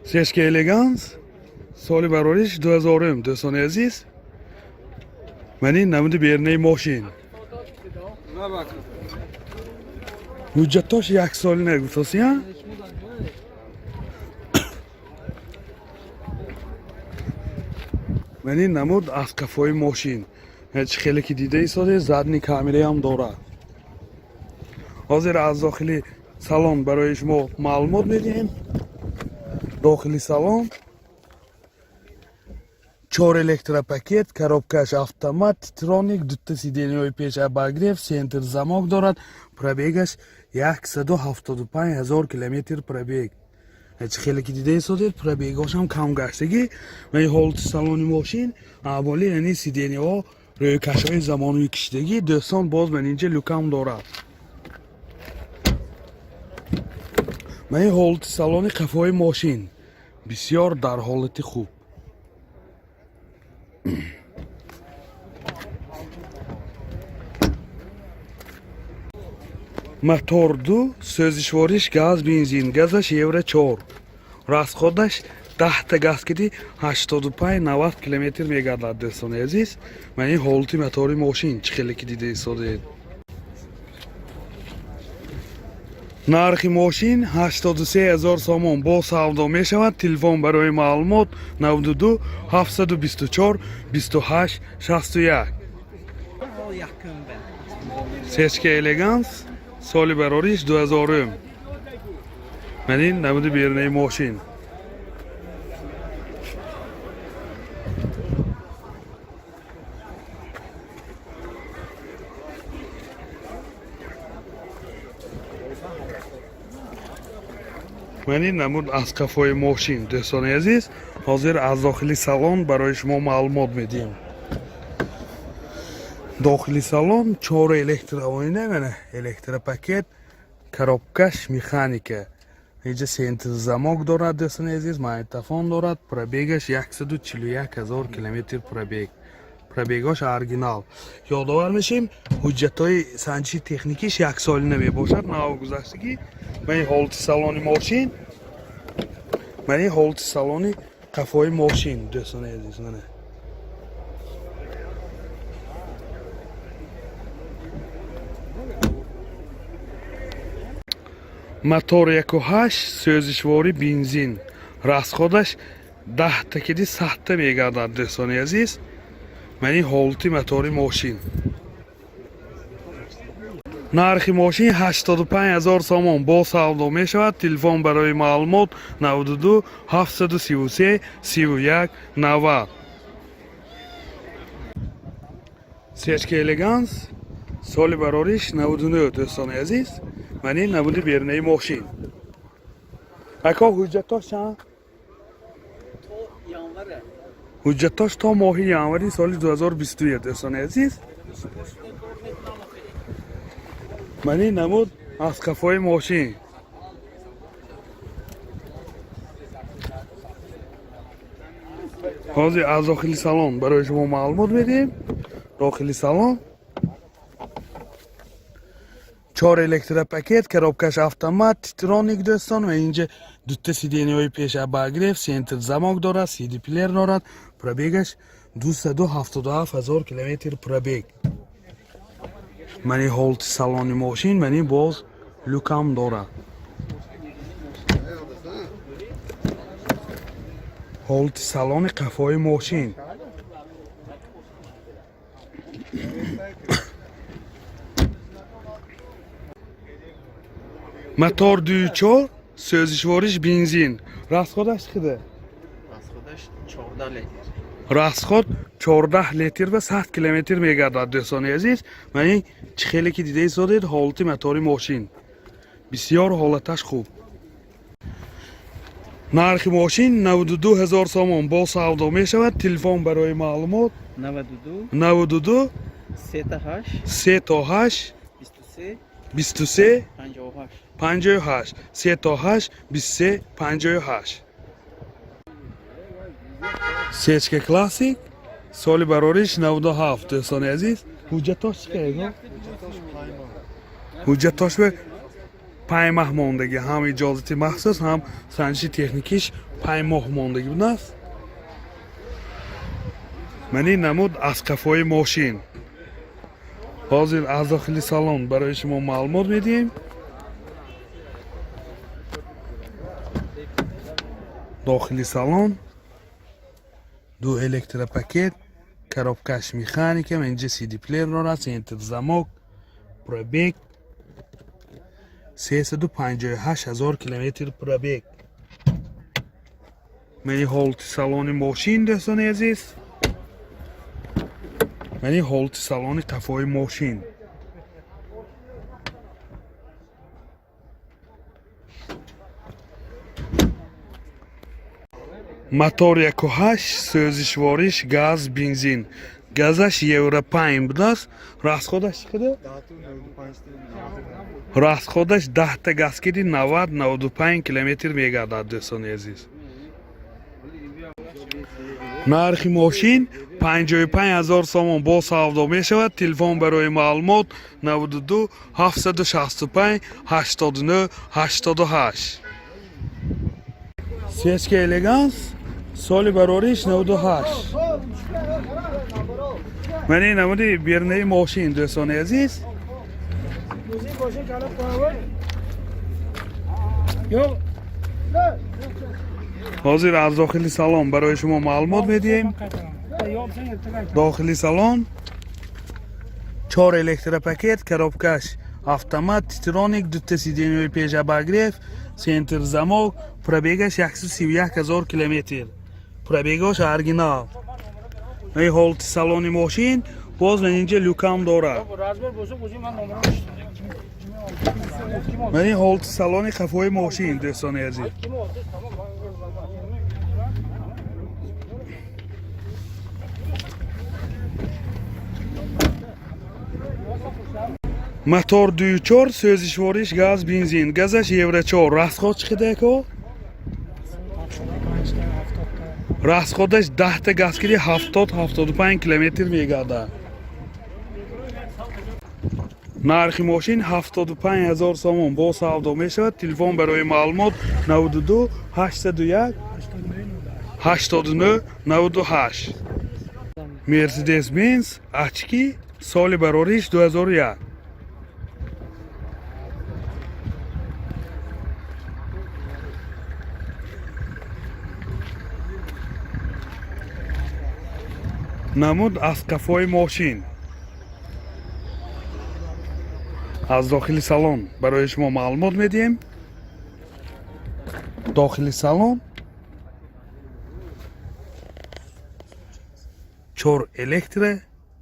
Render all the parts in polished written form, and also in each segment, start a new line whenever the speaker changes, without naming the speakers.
Сечка Элеганс, соли барориш 2000, дӯстони азиз. Ман ин намуди берунаи мошин. Ҳуҷҷатош як соли нагуфтоси, а? Ман ин намуд аз қафои мошин. Чӣ хеле ки дида истоде, задний камераам дорад. Ҳозир аз дохили салон барои шумо маълумот медиҳем. Дохили салон чор электропакет, коробкаш автомат, троник, дута сиденьяҳои пеш обогрев, центр замок дорад. Пробегаш 175 ҳазор километр пробег. Чӣ хеле ки дида истодед, пробегошам кам гаштагӣ. Ва ин ҳолати салони мошин аввали, яъне сиденьяҳо рӯйкашҳои замонавӣ кишидагӣ. Дӯстон, боз ман инҷа люкам дорад. Ман ин ҳолати салони қафои мошин бисёр дар ҳолати хуб. Мотор ду, сӯзишвориш газ, бензин, газаш евро 4, расходаш 10-та газ киди 85-90 километр мегардад. Дӯстони азиз, ман ин ҳолати мотори мошин, чӣ хеле ки дида истодед. Нархи мошин 83 ҳазор сомон, бо савдо мешавад. Телефон барои маълумот 92 724 28 61. Сечка Элеганс, соли барориш 2000. Ман ин намуди берунаи мошин. Ман ин намуд аз қафои мошин. Дӯстони азиз, ҳозир аз дохили салон барои шумо маълумот медиҳем. Дохили салон чор электроойна, мана электропакет, коробкаш механика, инҷа центр замок дорад. Дӯстони азиз, магнитофон дорад. Пробегаш 141 ҳазор километр пробег, пробегош оригинал. Ёдовар мешем, ҳуҷҷатҳои санҷиши техникиш яксолина мебошад, навгузаштагӣ. Ман ин ҳолати салони мошин, ман ин ҳолати салони қафои мошин, дӯстони азиз, мана. Мотор 1,8, сӯзишворӣ бензин, расходаш 10-та киди 100-та мегардад. Дӯстони азиз, ман ин ҳолати мотори мошин. Нархи мошин 85 ҳазор сомон, бо савдо мешавад. Телефон барои маълумот 92 733 31 90. Сечка Элеганс, соли барориш 99. Дӯстони азиз, ман ин намуди берунаи мошин. Ако, ҳуҷҷатош чанд? Ҳуҷҷатош то моҳи январи соли 2021. Дӯстони азиз, ман ин намуд аз қафои мошин. Ҳозир аз дохили салон барои шумо маълумот медиҳем. Дохили салон чор электропакет, коробкаш автомат, троник, дӯстон. Ва инҷа дута сиденьяҳои пеш обогрев, центр замок дорад, сиди плеер дорад. Пробегаш 277 ҳазор километр пробег. Мани ҳолати салони мошин, мани боз люкам дорад. Ҳолати салони қафои мошин. Мотор 2,4, сӯзишвориш бензин, расходаш чиқида?
Расходаш 14 литр.
Расход 14 литр ва 100 километр мегардад. Дӯстони азиз, ман ин чӣ хеле ки дида истодед, ҳолати мотори мошин бисёр ҳолаташ хуб. Нархи мошин 92 ҳазор сомон, бо савдо мешавад. Телефон барои маълумот
92
92
3 та 8
3 то 8
23
23
58.
58, 3 то 8 23 58. Сечка Классик, соли барориш 97. Дӯстони азиз, ҳуҷҷатош чӣ қадар? Ҳуҷҷатош ба 5 маҳ мондагӣ, ҳам иҷозати махсус, ҳам санҷиши техникиш 5 моҳ мондагӣ будааст. Мани намуд аз қафои мошин. Ҳозир аз дохили салон барои шумо маълумот медиҳем. Дохили салон ду электропакет, коробкаш механика, инҷа CD плеер дорад, центр замок, пробег 358 ҳазор километр пробег. Мани ҳолати салони мошин, дӯстони азиз. Мани ҳолати салони қафои мошин. Мотор 1,8, сӯзишвориш газ, бензин. Газаш евро 5 будааст. Расходаш чӣ қадар? Расходаш 10-та газ киди, 90-95 километр мегардад, дӯстони азиз. Нархи мошин 55 ҳазор сомон, бо савдо мешавад. Телефон барои маълумот 92 765 89 88. Свечка Элеганс, соли барориш 98. Ман ин намуди берунаи мошин, дӯстони азиз.
Müzik boşa kalıp koyalım. Yok.
Ҳозир аз дохили салон барои шумо маълумот медиҳем. Дохили салон чор электропакет, коробкаш автомат, титроник, дута сиденьяи пеш обогрев, центр замок, пробегаш 131 ҳазор километр, пробегош оригинал. Ин ҳолати салони мошин. Боз ман инҷа люкам дорад.
Razber bozuk uzun ben numara
Ман ин ҳолати салони қафои мошин, дӯстони азиз.
Kim oldu? Tamam.
Мотор 2,4, сӯзишвориш газ, бензин, газаш евро 4. Расход чӣ қадар, ако? Расходаш 10-та газ киди, 70-75 километр мегардад. Нархи мошин 75 ҳазор сомон, бо савдо мешавад. Телефон барои маълумот 92 801 89 98. Мерседес Бенз очки, соли барориш 2001. Намуд аз қафои мошин. Аз дохили салон барои шумо маълумот медиҳем. Дохили салон чор электро,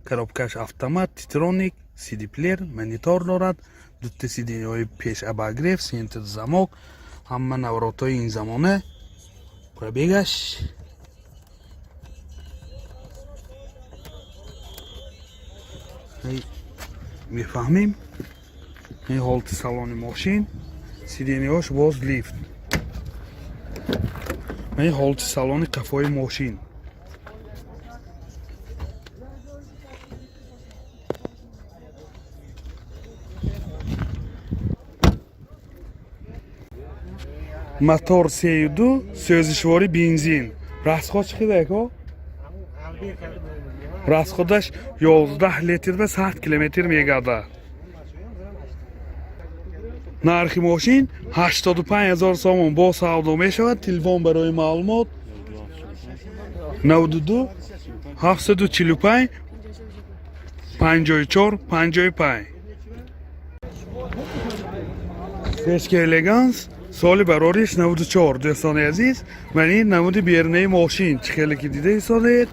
коробкаш автомат, титроник, CD плеер, монитор дорад, дута сиденьяҳои пеш обогрев, центр замок, ҳама наворотҳои ин замона. Пробегаш мефаҳмем. Ин ҳолати салони мошин, сиденьяҳош боз лифт. Ин ҳолати салони қафои мошин. Мотор 3,2, сӯзишворӣ бензин. Расход чӣ қадар, ако? Расходаш 11 литр ба 100 километр мегардад. Нархи мошин 85 ҳазор сомон, бо савдо мешавад. Телефон барои маълумот 92 745 54 55. Свечка Элеганс, соли барориш 94. Дӯстони азиз, ман ин намуди берунаи мошин, чӣ хеле ки дида истодед.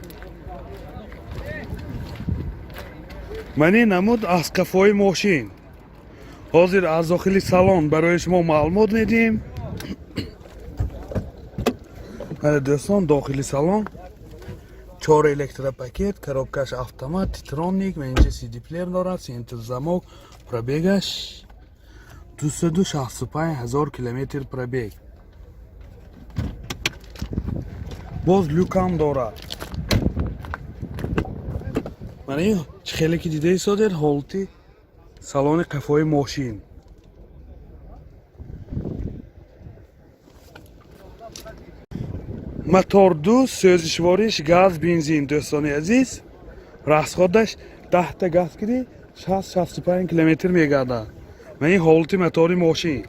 Ман ин намуд аз қафои мошин. Ҳозир аз дохили салон барои шумо маълумот медиҳем. Мана, дӯстон, дохили салон чор электропакет, коробкаш автомат, титроник, ва инҷа CD плеер дорад, центр замок, пробегаш 265 ҳазор километр пробег. Боз люкам дорад. Мана ин чӣ хеле ки дида истодед, ҳолати салони қафои мошин. Мотор ду, сӯзишвориш газ, бензин, дӯстони азиз. Расходаш 10-та газ киди, 60-65 километр мегардад. Ман ин ҳолати мотори мошин.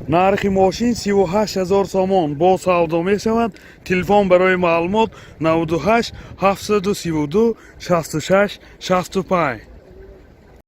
Нархи мошин 38 000 сомон, бо савдо мешавад. Телефон барои маълумот: 98 732 66 65.